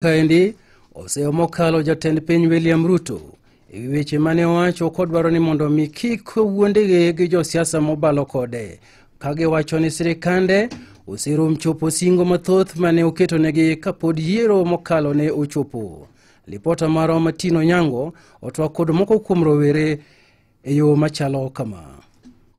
Kaendi oseyo mokalo jatend piny William Ruto e weche mane owacho kodwaro ni mondo mi kik wuondegi gi josiasa mobalo kode ka giwacho ni sirikande oserom chopo singo mathoth mane oketonegi kapod yiero mokalo ne ochopo. Lipota marwa Martin Onyango otwak kod moko kuom rowere e yo machalo kama.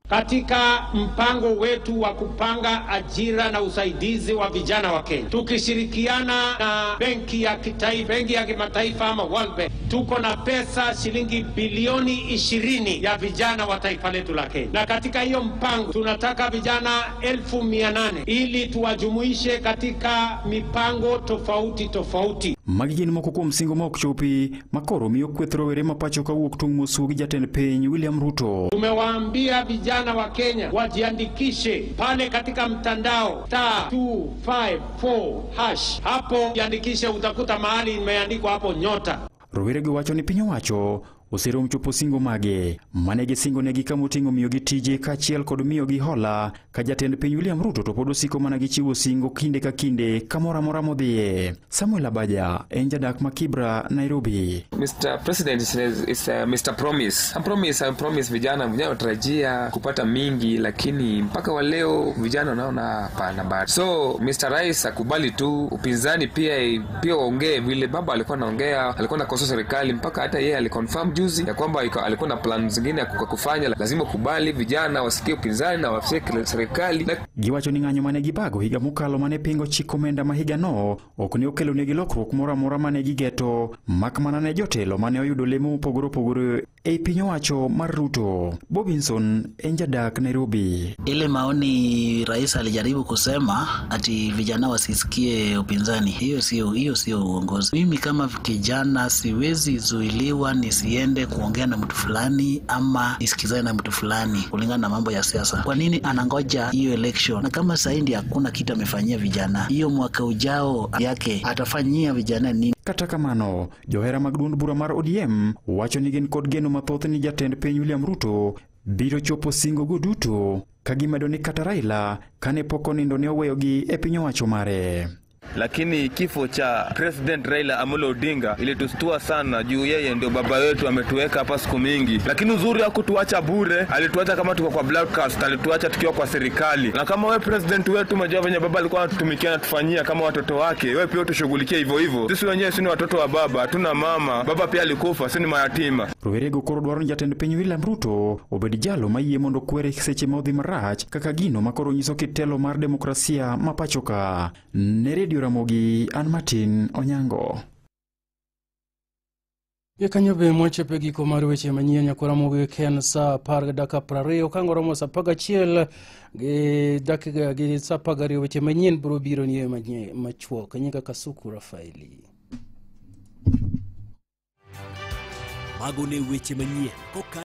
Katika mpango wetu wa kupanga ajira na usaidizi wa vijana wa Kenya, tukishirikiana na benki ya kitaifa, benki ya kimataifa ama World Bank, tuko na pesa shilingi bilioni 20 ya vijana wa taifa letu la Kenya, na katika hiyo mpango tunataka vijana 800,000 ili tuwajumuishe katika mipango tofauti tofauti. Magi gin moko kuom singo ma ok chopi makoro miyo kweth rowere ma pacho kawuok tung' mosuo gi jatend piny William Ruto. Tumewaambia vijana wa Kenya wajiandikishe pale katika mtandao *254#. Hapo jiandikishe, utakuta mahali imeandikwa hapo nyota. Rowere gi wacho ni piny owacho oserom chopo singo mage mane gisingo negi kamoting'o miyogi tije kaachiel kod miyogi hola ka jatend piny William Ruto to pod osiko mana gi chiwo singo kinde ka kinde kamoro amora modhiye. Samuel Abaja en jadak ma Kibra, Nairobi. Mr. President is Mr. Promise. I promise vijana watarajia kupata mingi, lakini mpaka wa leo vijana wanaona hapana bado. So Mr. Rais akubali tu upinzani pia waongee vile baba alikuwa anaongea, alikuwa anakosoa serikali mpaka hata yeye aliconfirm juzi ya kwamba alikuwa na plan zingine ya kufanya. Lazima kubali vijana wasikie upinzani na wasikie serikali. Giwacho ni ng'anyo mane gibago higa mokalo mane pingo chik omenda ma higano ok ne okelo negi lokruok moro amora mane gigeto mak mana ne jotelo mane oyudo lemo mopogore opogore e piny owacho mar Ruto. Bobinson en jadak Nairobi. Ile maoni rais alijaribu kusema ati vijana wasisikie upinzani, hiyo sio uongozi. Mimi kama kijana siwezi zuiliwa nisiende kuongea na mtu fulani ama nisikizane na mtu fulani kulingana na mambo ya siasa. Kwa nini anangoja hiyo election? Na kama sasa ndiye hakuna kitu amefanyia vijana, hiyo mwaka ujao yake atafanyia vijana nini? Kata kamano, johera mag duond bura mar ODM wacho ni gin kod geno mathoth ni jatend piny William Ruto biro chopo singo go duto ka gimedo ni kata Raila kane pok onindo ne oweyogi e piny owacho mare. Lakini kifo cha President Raila Amolo Odinga ilitustua sana juu yeye ndio baba wetu, ametuweka hapa siku mingi. Lakini uzuri hakutuacha bure, alituacha kama tuko kwa broadcast, alituacha tukiwa kwa serikali. Na kama wewe president wetu umejua venye baba alikuwa anatutumikia na tufanyia kama watoto wake, wewe pia utushughulikie hivyo hivyo. Sisi wenyewe si ni watoto wa baba, hatuna mama, baba pia alikufa, si ni mayatima. Rowere go koro dwaro ni jatend piny William Ruto obed jalo mayie mondo kwere seche ma odhi marach kaka gino makoro nyiso kitelo mar demokrasia ma pacho ka. Ne Radio Ramogi, an Martin Onyango. Gikanyo be mwachopo e giko mar weche manyien nyaka Ramogi ken saa 10:20 kangoromo saa 11 gi dakika gi saa 12 weche manyien biro biro ni machuok. Nyinga Kasuku Rafaeli. Mago ne weche manyien.